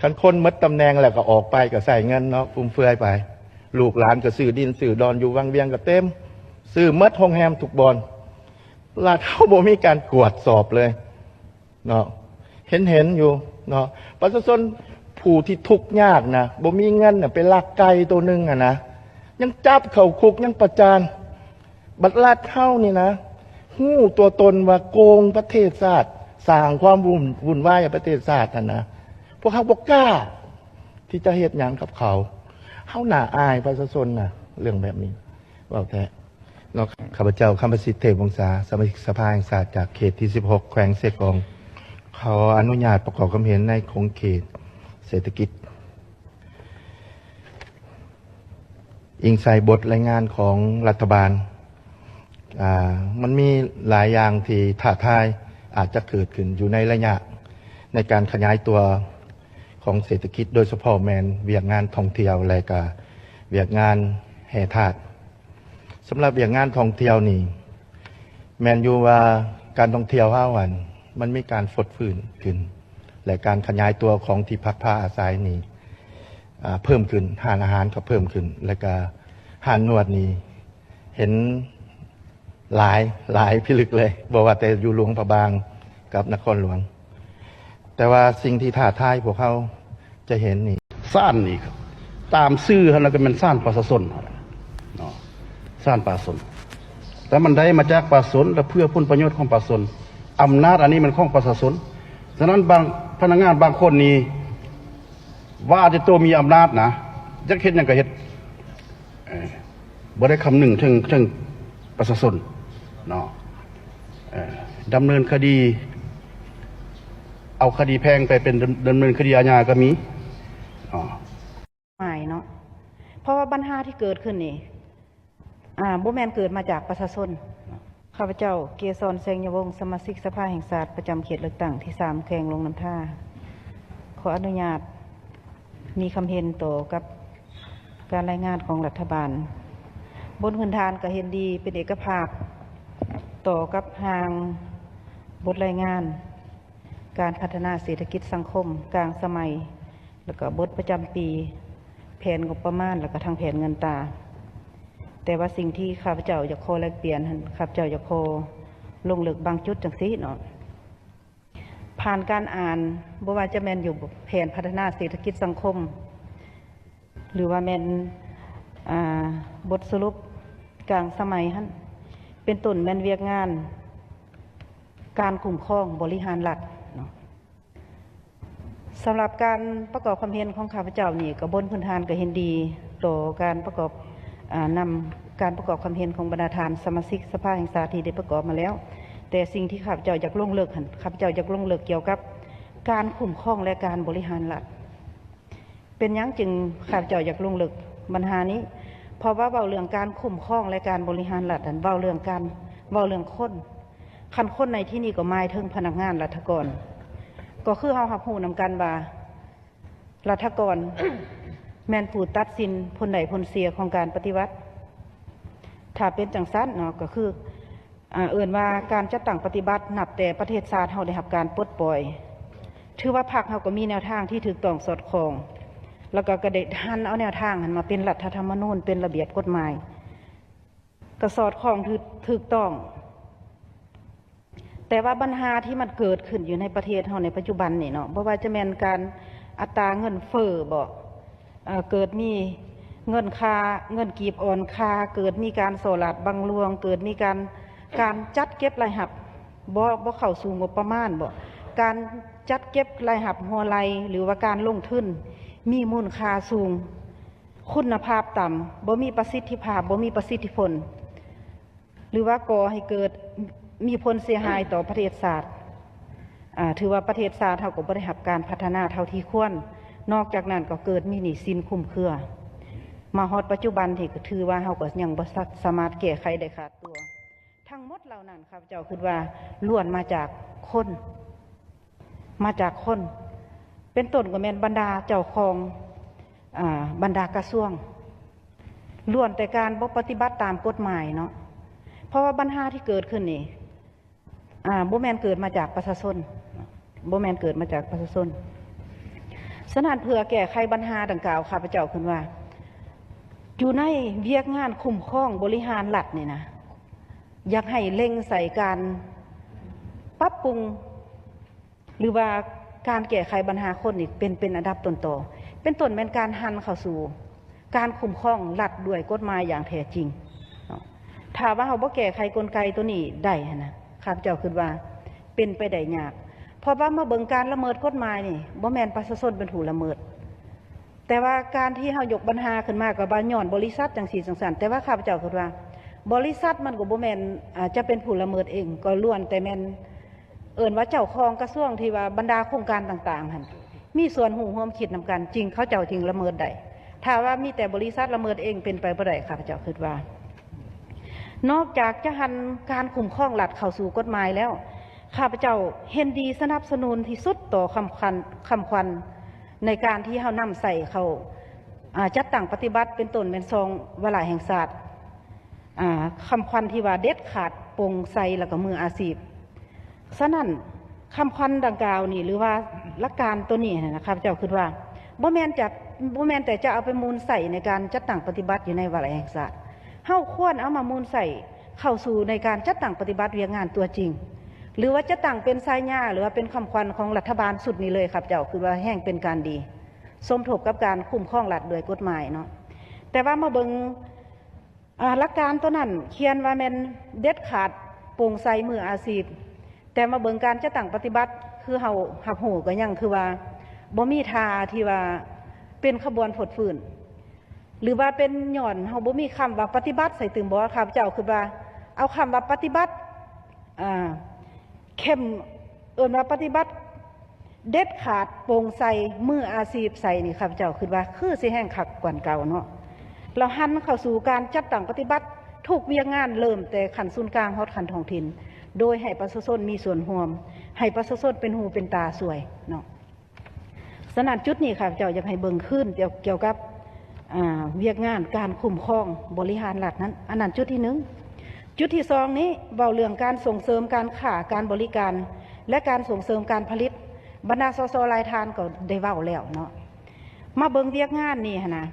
ຄັນຄົນໝົດຕຳແໜ່ງແລ້ວກໍອອກໄປ ກໍໃຊ້ເງິນເນາະ ຟຸມເຟືອຍໄປ ລູກຫຼານກໍຊື້ດິນຊື້ດອນ ຢູ່ວັງວຽງກໍເຕັມ ຊື້ໝົດ ໂຮງແຮມທຸກບ່ອນ. ລັດເຮົາບໍ່ມີການກວດສອບເລີຍເນາະ ເຫັນເຫັນຢູ່ເນາະ ປະຊາຊົນຜູ້ທີ່ທຸກຍາກນະ ບໍ່ມີເງິນນະ ໄປລັກໄກ່ໂຕໜຶ່ງຫັ້ນນະ ຍັງຈັບເຂົ້າຄຸກ ຍັງປະຈານ. ບັດລັດເຮົານີ້ນະ ຮູ້ຕົວຕົນວ່າໂກງປະເທດຊາດ ສ້າງຄວາມວຸ່ນ ວຸ່ນວາຍໃຫ້ປະເທດຊາດຫັ້ນນະ ພວກເຮົາບໍ່ກ້າທີ່ຈະເຮັດຫຍັງກັບເຂົາ. ເຮົາໜ້າອາຍປະຊາຊົນນະ ເລື່ອງແບບນີ້ ເວົ້າແທ້ເນາະ. ຂ້າພະເຈົ້າ ຄຳປະສິດ ເທບວົງສາ ສະມາຊິກສະພາແຫ່ງຊາດ ຈາກເຂດທີສິບຫົກ ແຂວງເຊກອງ ຂໍອະນຸຍາດປະກອບຄວາມເຫັນໃນຂົງເຂດເສດຖະກິດ ອີງໃສ່ບົດລາຍງານຂອງລັດຖະບານ. ອາ ມັນມີຫຼາຍຢ່າງທີ່ທ້າທາຍອາດຈະເກີດຂຶ້ນຢູ່ໃນໄລຍະໃນການຂະຫຍາຍຕົວຂອງເສດຖະກິດ, ໂດຍສະເພາະແມ່ນວຽກງານທ່ອງທ່ຽວ ແລະ ກະວຽກງານແຮ່ທາດ. ສຳລັບວຽກງານທ່ອງທ່ຽວນີ້ ແມ່ນຢູ່ວ່າການທ່ອງທ່ຽວເຮົາຫັ້ນ ມັນມີການຟົດຟື້ນຂຶ້ນ ແລະ ການຂະຫຍາຍຕົວຂອງທີ່ພັກພາອາໄສນີ້ ອາ ເພີ່ມຂຶ້ນ, ຮ້ານອາຫານກໍເພີ່ມຂຶ້ນ ແລະ ກະຮ້ານນວດນີ້ເຫັນຫຼາຍ, ຫຼາຍພິລຶກເລີຍ, ບໍ່ວ່າແຕ່ຢູ່ຫຼວງພະບາງກັບນະຄອນຫຼວງ. ແຕ່ວ່າສິ່ງທີ່ທ້າທາຍພວກເຮົາຈະເຫັນນີ້ ຊານນີ້ ຕາມຊື່ຫັ້ນລະກໍແມ່ນຊານປະຊາຊົນເນາະ, ຊານປະຊາຊົນ ແຕ່ມັນໄດ້ມາຈາກປະຊາຊົນ ແລະ ເພື່ອຜົນປະໂຫຍດຂອງປະຊາຊົນ. ອຳນາດອັນນີ້ແມ່ນຂອງປະຊາຊົນ. ສະນັ້ນ ບາງພະນັກງານບາງຄົນນີ້ ວ່າແຕ່ໂຕມີອຳນາດນະ ຢາກເຮັດຫຍັງກໍເຮັດ ເອີ ບໍ່ໄດ້ຄຳນຶງເຖິງ ເຖິງປະຊາຊົນເນາະ. ເອີ ດຳເນີນຄະດີ ເອົາຄະດີແພ່ງໄປເປັນດຳ ດຳເນີນຄະດີອາຍາກໍມີເນາະ. ໝາຍເນາະ ເພາະວ່າບັນຫາທີ່ເກີດຂຶ້ນນີ້ ອາ ບໍ່ແມ່ນເກີດມາຈາກປະຊາຊົນ. ຂ້າພະເຈົ້າ ເກສອນ ແສງຍະວົງ ສະມາຊິກສະພາແຫ່ງຊາດ ປະຈຳເຂດເລືອກຕັ້ງທີສາມ ແຂວງຫຼວງນ້ຳທາ ຂໍອະນຸຍາດມີຄຳເຫັນຕໍ່ກັບການລາຍງານຂອງລັດຖະບານ. ບົນພື້ນຖານກໍເຫັນດີເປັນເອກະພາບຕໍ່ກັບຮ່າງບົດລາຍງານການພັດທະນາເສດຖະກິດສັງຄົມກາງສະໄໝ ແລ້ວກໍບົດປະຈຳປີ, ແຜນງົບປະມານ ແລ້ວກໍທັງແຜນເງິນຕາ. ແຕ່ວ່າສິ່ງທີ່ຂ້າພະເຈົ້າຢາກຂໍແລກປ່ຽນຫັ້ນ ຂ້າພະເຈົ້າຢາກຂໍລົງເລິກບາງຈຸດຈັ່ງຊີ້ເນາະ. ຜ່ານການອ່ານ ບໍ່ວ່າຈະແມ່ນຢູ່ແຜນພັດທະນາເສດຖະກິດສັງຄົມ ຫຼືວ່າແມ່ນ ອາ ບົດສະຫຼຸບກາງສະໄໝຫັ້ນ ເປັນຕົ້ນແມ່ນວຽກງານການຄຸ້ມຄອງບໍລິຫານລັດເນາະ. ສຳລັບການປະກອບຄວາມເຫັນຂອງຂ້າພະເຈົ້ານີ້ ກໍບົນພື້ນຖານກໍເຫັນດີຕໍ່ການປະກອບ ອາ ນຳການປະກອບຄວາມເຫັນຂອງບັນດາທ່ານສະມາຊິກສະພາແຫ່ງຊາດທີ່ໄດ້ປະກອບມາແລ້ວ, ແຕ່ສິ່ງທີ່ຂ້າພະເຈົ້າຢາກລົງເລິກຫັ້ນ ຂ້າພະເຈົ້າຢາກລົງເລິກກ່ຽວກັບການຄຸ້ມຄອງ ແລະ ການບໍລິຫານລັດ. ເປັນຫຍັງຈຶ່ງຂ້າພະເຈົ້າຢາກລົງເລິກບັນຫານີ້? ເພາະວ່າເວົ້າເລື່ອງການຄຸ້ມຄອງ ແລະ ການບໍລິຫານລັດນັ້ນ ເວົ້າເລື່ອງການ ເວົ້າເລື່ອງຄົນ. ຄັນຄົນໃນທີ່ນີ້ກໍໝາຍເຖິງພະນັກງານລັດຖະກອນ. ກໍຄືເຮົາຮັບຮູ້ນຳກັນວ່າ ລັດຖະກອນແມ່ນຜູ້ຕັດສິນຜົນໄດ້ຜົນເສຍຂອງການປະຕິວັດ. ຖ້າເປັນຈັ່ງຊັ້ນເນາະ ກໍຄື ອາ ເອີ້ນວ່າການຈັດຕັ້ງປະຕິບັດ ນັບແຕ່ປະເທດຊາດເຮົາໄດ້ຮັບການປົດປ່ອຍ ຖືວ່າພັກເຮົາກໍມີແນວທາງທີ່ຖືກຕ້ອງສອດຄ່ອງ ແລ້ວກໍ ກໍໄດ້ຫັນເອົາແນວທາງຫັ້ນມາເປັນລັດຖະທຳມະນູນ ເປັນລະບຽບກົດໝາຍ ກໍສອດຄ່ອງຖືກ ຖືກຕ້ອງ. ແຕ່ວ່າບັນຫາທີ່ມັນເກີດຂຶ້ນຢູ່ໃນປະເທດເຮົາໃນປັດຈຸບັນນີ້ເນາະ ບໍ່ວ່າຈະແມ່ນການອັດຕາເງິນເຟີ້ບໍ ເອີ ເກີດມີເງິນຄ່າ ເງິນກີບອ່ອນຄ່າ, ເກີດມີການສໍ້ລາດບັງຫຼວງ, ເກີດມີການ ການຈັດເກັບລາຍຮັບ ບໍ່ ບໍ່ເຂົ້າສູ່ງົບປະມານບໍ, ການຈັດເກັບລາຍຮັບຮົ່ວໄຫຼ ຫຼືວ່າການລົງທຶນມີມູນຄ່າສູງ, ຄຸນນະພາບຕ່ຳ, ບໍ່ມີປະສິດທິພາບ, ບໍ່ມີປະສິດທິຜົນ. ຫຼືວ່າກໍ່ໃຫ້ເກີດມີຜົນເສຍຫາຍຕໍ່ປະເທດຊາດ, ອາ ຖືວ່າປະເທດຊາດເຮົາກໍບໍ່ໄດ້ຮັບການພັດທະນາເທົ່າທີ່ຄວນ. ນອກຈາກນັ້ນກໍເກີດມີໜີ້ສິນຄຸມເຄືອ. ມາຮອດປັດຈຸບັນນີ້ກໍຖືວ່າເຮົາກໍຍັງບໍ່ສາ ສາມາດແກ້ໄຂໄດ້ຂາດຕົວ. ທັງໝົດເຫຼົ່ານັ້ນ ຂ້າພະເຈົ້າຄິດວ່າລ້ວນມາຈາກຄົນ. ມາຈາກຄົນ ເປັນຕົ້ນກໍແມ່ນບັນດາເຈົ້າຂອງ ອາ ບັນດາກະຊວງ ລ້ວນແຕ່ການບໍ່ປະຕິບັດຕາມກົດໝາຍເນາະ. ເພາະວ່າບັນຫາທີ່ເກີດຂຶ້ນນີ້ ອາ ບໍ່ແມ່ນເກີດມາຈາກປະຊາຊົນ ບໍ່ແມ່ນເກີດມາຈາກປະຊາຊົນ. ສະນັ້ນ ເພື່ອແກ້ໄຂບັນຫາດັ່ງກ່າວ ຂ້າພະເຈົ້າຄິດວ່າ ຢູ່ໃນວຽກງານຄຸ້ມຄອງບໍລິຫານລັດນີ້ນະ ຢາກໃຫ້ເລັ່ງໃສ່ການປັບປຸງ ຫຼືວ່າການແກ້ໄຂບັນຫາຄົນນີ້ເປັນ ເປັນອັນດັບຕົ້ນຕໍ ເປັນຕົ້ນແມ່ນການຫັນເຂົ້າສູ່ການຄຸ້ມຄອງລັດດ້ວຍກົດໝາຍຢ່າງແທ້ຈິງເນາະ. ຖ້າວ່າເຮົາບໍ່ແກ້ໄຂກົນໄກໂຕນີ້ໄດ້ຫັ້ນນະ ຂ້າພະເຈົ້າຄິດວ່າເປັນໄປໄດ້ຍາກ ເພາະວ່າມາເບິ່ງການລະເມີດກົດໝາຍນີ້ ບໍ່ແມ່ນປະຊາຊົນເປັນຜູ້ລະເມີດ ແຕ່ວ່າການທີ່ເຮົາຍົກບັນຫາຂຶ້ນມາກໍວ່າຍ້ອນບໍລິສັດຈັ່ງຊີ້ຈັ່ງຊັ້ນ ແຕ່ວ່າຂ້າພະເຈົ້າຄິດວ່າ ບໍລິສັດມັນກໍບໍ່ແມ່ນ ອາ ຈະເປັນຜູ້ລະເມີດເອງ ກໍລ້ວນແຕ່ແມ່ນ ເອີ້ນວ່າເຈົ້າຂອງກະຊວງ ທີ່ວ່າບັນດາໂຄງການຕ່າງໆຫັ້ນ ມີສ່ວນຮູ້ຮ່ວມຄິດນຳກັນ ຈຶ່ງເຂົາເຈົ້າຈຶ່ງລະເມີດໄດ້. ຖ້າວ່າມີແຕ່ບໍລິສັດລະເມີດເອງ ເປັນໄປບໍ່ໄດ້ ຂ້າພະເຈົ້າຄິດວ່າ. ນອກຈາກຈະຫັນການຄຸ້ມຄອງລັດເຂົ້າສູ່ກົດໝາຍແລ້ວ ຂ້າພະເຈົ້າເຫັນດີສະໜັບສະໜູນທີ່ສຸດຕໍ່ຄຳຂວັນ ຄຳຂວັນໃນການທີ່ເຮົານຳໃຊ້ເຂົ້າ ອາ ຈັດຕັ້ງປະຕິບັດ ເປັນຕົ້ນແມ່ນຊອງວາລະແຫ່ງຊາດ ອາ ຄຳຂວັນທີ່ວ່າເດັດຂາດ, ໂປ່ງໃສ ແລ້ວກໍມືອາຊີບ. ສະນັ້ນ ຄຳຂວັນດັ່ງກ່າວນີ້ ຫຼືວ່າຫຼັກການໂຕນີ້ນະ ຂ້າພະເຈົ້າຄິດວ່າ ບໍ່ແມ່ນຈະ ບໍ່ແມ່ນແຕ່ຈະເອົາໄປໝູນໃຊ້ໃນການຈັດຕັ້ງປະຕິບັດຢູ່ໃນວາລະແຫ່ງຊາດ. ເຮົາຄວນເອົາມາໝູນໃຊ້ເຂົ້າສູ່ໃນການຈັດຕັ້ງປະຕິບັດວຽກງານຕົວຈິງ ຫຼືວ່າຈະຕັ້ງເປັນສາຍຍາ ຫຼືວ່າເປັນຄຳຂວັນຂອງລັດຖະບານຊຸດນີ້ເລີຍ ຂ້າພະເຈົ້າຄິດວ່າແຮ່ງເປັນການດີ ສົມທົບກັບການຄຸ້ມຄອງລັດດ້ວຍກົດໝາຍເນາະ. ແຕ່ວ່າມາເບິ່ງ ອາ ຫຼັກການໂຕນັ້ນຂຽນວ່າແມ່ນເດັດຂາດ, ໂປ່ງໃສ, ມືອາຊີບ, ແຕ່ມາເບິ່ງການຈັດຕັ້ງປະຕິບັດ ຄືເຮົາຮັບຮູ້ກໍຍັງຄືວ່າບໍ່ມີທ່າທີ່ວ່າເປັນຂະບວນຟົດຟື້ນ ຫຼືວ່າເປັນຍ້ອນເຮົາບໍ່ມີຄຳວ່າປະຕິບັດໃສ່ຕື່ມບໍ? ຂ້າພະເຈົ້າຄິດວ່າເອົາຄຳວ່າປະຕິບັດ ອາ ເຂັ້ມ ເອີ້ນວ່າປະຕິບັດເດັດຂາດ, ໂປ່ງໃສ, ມືອາຊີບໃສ່ນີ້ ຂ້າພະເຈົ້າຄິດວ່າຄືຊິແຮ່ງຄັກກວ່າເກົ່າເນາະ. ແລ້ວຫັນເຂົ້າສູ່ການຈັດຕັ້ງປະຕິບັດທຸກວຽກງານ ເລີ່ມແຕ່ຂັ້ນສູນກາງຮອດຂັ້ນທ້ອງຖິ່ນ ໂດຍໃຫ້ປະຊາຊົນມີສ່ວນຮ່ວມ, ໃຫ້ປະຊາຊົນເປັນຫູເປັນຕາຊ່ວຍເນາະ. ສະນັ້ນ ຈຸດນີ້ຂ້າພະເຈົ້າຢາກໃຫ້ເບິ່ງຄືນກ່ຽວ ກ່ຽວກັບ ອາ ວຽກງານການຄຸ້ມຄອງບໍລິຫານລັດນັ້ນ. ອັນນັ້ນຈຸດທີໜຶ່ງ. ຈຸດທີສອງນີ້ເວົ້າເລື່ອງການສົ່ງເສີມການຄ້າ, ການບໍລິການ ແລະ ການສົ່ງເສີມການຜະລິດ. ບັນດາ ສສ ຫຼາຍທ່ານກໍໄດ້ເວົ້າແລ້ວເນາະ. ມາເບິ່ງວຽກງານນີ້ຫັ້ນນະ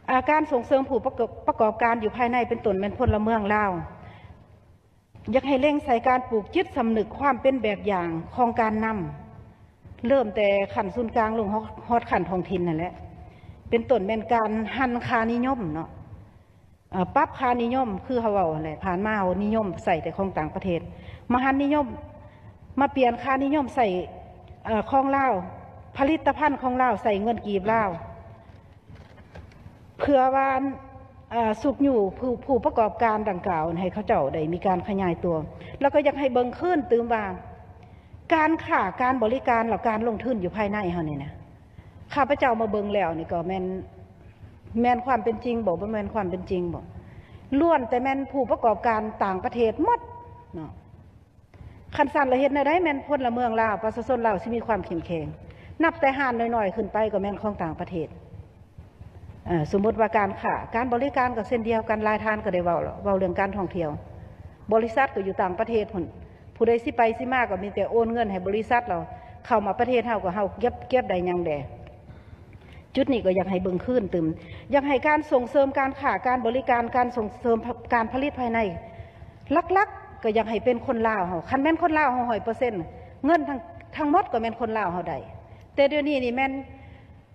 ອາ ການສົ່ງເສີມຜູ້ປະກອບ ປະກອບການຢູ່ພາຍໃນ ເປັນຕົ້ນແມ່ນພົນລະເມືອງລາວ ຢາກໃຫ້ເລັ່ງໃສ່ການປູກຈິດສຳນຶກຄວາມເປັນແບບຢ່າງຂອງການນຳ ເລີ່ມແຕ່ຂັ້ນສູນກາງລົງຮອດ ຮອດຂັ້ນທ້ອງຖິ່ນນັ້ນແຫຼະ ເປັນຕົ້ນແມ່ນການຫັນຄ່ານິຍົມເນາະ ເອີ ປັບຄ່ານິຍົມ ຄືເຮົາເວົ້າຫັ້ນແຫຼະ ຜ່ານມາເຮົານິຍົມໃຊ້ແຕ່ຂອງຕ່າງປະເທດ ມາຫັນນິຍົມ ມາປ່ຽນຄ່ານິຍົມໃຊ້ ເອີ ຂອງລາວ ຜະລິດຕະພັນຂອງລາວ ໃຊ້ເງິນກີບລາວ ເພື່ອວ່າ ເອີ ຊຸກຍູ້ຜູ້ ຜູ້ປະກອບການດັ່ງກ່າວ ໃຫ້ເຂົາເຈົ້າໄດ້ມີການຂະຫຍາຍຕົວ ແລ້ວກໍຢາກໃຫ້ເບິ່ງຄືນຕື່ມວ່າ ການຄ້າ ການບໍລິການ ແລ້ວການລົງທຶນຢູ່ພາຍໃນເຮົານີ້ນະ ຂ້າພະເຈົ້າມາເບິ່ງແລ້ວນີ້ກໍແມ່ນ ແມ່ນຄວາມເປັນຈິງບໍ? ບໍ່ແມ່ນຄວາມເປັນຈິງບໍ? ລ້ວນແຕ່ແມ່ນຜູ້ປະກອບການຕ່າງປະເທດໝົດເນາະ. ຄັນຊັ້ນລະເຮັດແນວໃດແມ່ນພົນລະເມືອງລາວ ປະຊາຊົນລາວຊິມີຄວາມເຂັ້ມແຂງ? ນັບແຕ່ຮ້ານນ້ອຍໆຂຶ້ນໄປກໍແມ່ນຂອງຕ່າງປະເທດ. ເອີ ສົມມຸດວ່າການຄ້າ ການບໍລິການກໍເຊັ່ນດຽວກັນ ຫຼາຍທ່ານກໍໄດ້ເວົ້າແລ້ວ ເວົ້າເລື່ອງການທ່ອງທ່ຽວ ບໍລິສັດກໍຢູ່ຕ່າງປະເທດພຸ້ນ ຜູ້ໃດຊິໄປຊິມາກໍມີແຕ່ໂອນເງິນໃຫ້ບໍລິສັດ ແລ້ວເຂົ້າມາປະເທດເຮົາກໍເຮົາເກັບ ເກັບໄດ້ຫຍັງແດ່? ຈຸດນີ້ກໍຢາກໃຫ້ເບິ່ງຄືນຕື່ມ ຢາກໃຫ້ການສົ່ງເສີມການຄ້າ ການບໍລິການ ການສົ່ງເສີມ ການຜະລິດພາຍໃນ ຫຼັກໆກໍຢາກໃຫ້ເປັນຄົນລາວເຮົາ ຄັນແມ່ນຄົນລາວເຮົາຮ້ອຍເປີເຊັນ ເງິນທັງ ທັງໝົດກໍແມ່ນຄົນລາວເຮົາໄດ້ ແຕ່ດຽວນີ້ນີ້ແມ່ນ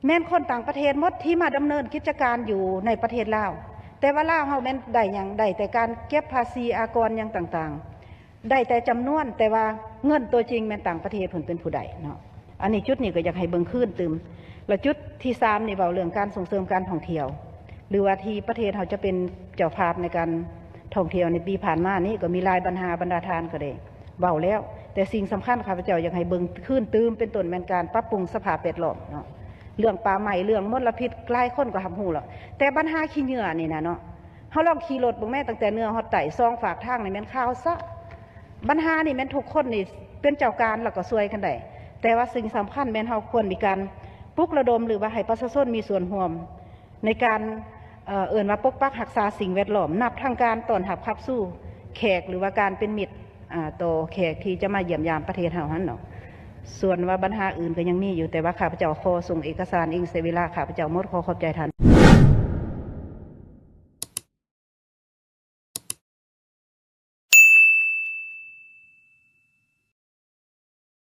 ແມ່ນຄົນຕ່າງປະເທດໝົດທີ່ມາດຳເນີນກິດຈະການຢູ່ໃນປະເທດລາວ ແຕ່ວ່າລາວເຮົາແມ່ນໄດ້ຫຍັງ? ໄດ້ແຕ່ການເກັບພາສີອາກອນຫຍັງຕ່າງໆ ໄດ້ແຕ່ຈຳນວນ ແຕ່ວ່າເງິນຕົວຈິງແມ່ນຕ່າງປະເທດເພິ່ນເປັນຜູ້ໄດ້ເນາະ. ອັນນີ້ຈຸດນີ້ກໍຢາກໃຫ້ເບິ່ງຄືນຕື່ມ ແລະ ຈຸດທີສາມນີ້ເວົ້າເລື່ອງການສົ່ງເສີມການທ່ອງທ່ຽວ ຫຼືວ່າທີ່ປະເທດເຮົາຈະເປັນເຈົ້າພາບໃນການທ່ອງທ່ຽວໃນປີຜ່ານມານີ້ ກໍມີຫຼາຍບັນຫາ ບັນດາທ່ານກໍໄດ້ເວົ້າແລ້ວ ແຕ່ສິ່ງສຳຄັນຂ້າພະເຈົ້າຢາກໃຫ້ເບິ່ງຄືນຕື່ມ ເປັນຕົ້ນແມ່ນການປັບປຸງສະພາບແວດລ້ອມເນາະ ເລື່ອງປ່າໄມ້ ເລື່ອງມົນລະພິດ ຫຼາຍຄົນກໍຮັບຮູ້ແລ້ວ ແຕ່ບັນຫາຂີ້ເຫຍື້ອນີ້ນະເນາະ ເຮົາລອງຂີ່ລົດເບິ່ງແມ້ ຕັ້ງແຕ່ເໜືອຮອດໃຕ້ ສອງຟາກທາງນີ້ແມ່ນຂາວຊະ. ບັນຫານີ້ແມ່ນທຸກຄົນນີ້ເປັນເຈົ້າການ ແລ້ວກໍຊ່ວຍກັນໄດ້ ແຕ່ວ່າສິ່ງສຳຄັນແມ່ນເຮົາຄວນມີການປຸກລະດົມ ຫຼືວ່າໃຫ້ປະຊາຊົນມີສ່ວນຮ່ວມໃນການ ເອີ ເອີ້ນວ່າປົກປັກຮັກສາສິ່ງແວດລ້ອມ ນັບທັງການຕ້ອນຮັບຂັບສູ່ແຂກ ຫຼືວ່າການເປັນມິດ ອາ ຕໍ່ແຂກທີ່ຈະມາຢ້ຽມຢາມປະເທດເຮົາຫັ້ນເນາະ. ສ່ວນວ່າບັນຫາອື່ນກໍຍັງມີຢູ່, ແຕ່ວ່າຂ້າພະເຈົ້າຂໍສົ່ງເອກະສານອີງ ເສຍເວລາຂ້າພະເຈົ້າໝົດ. ຂໍຂອບໃຈທ່ານ.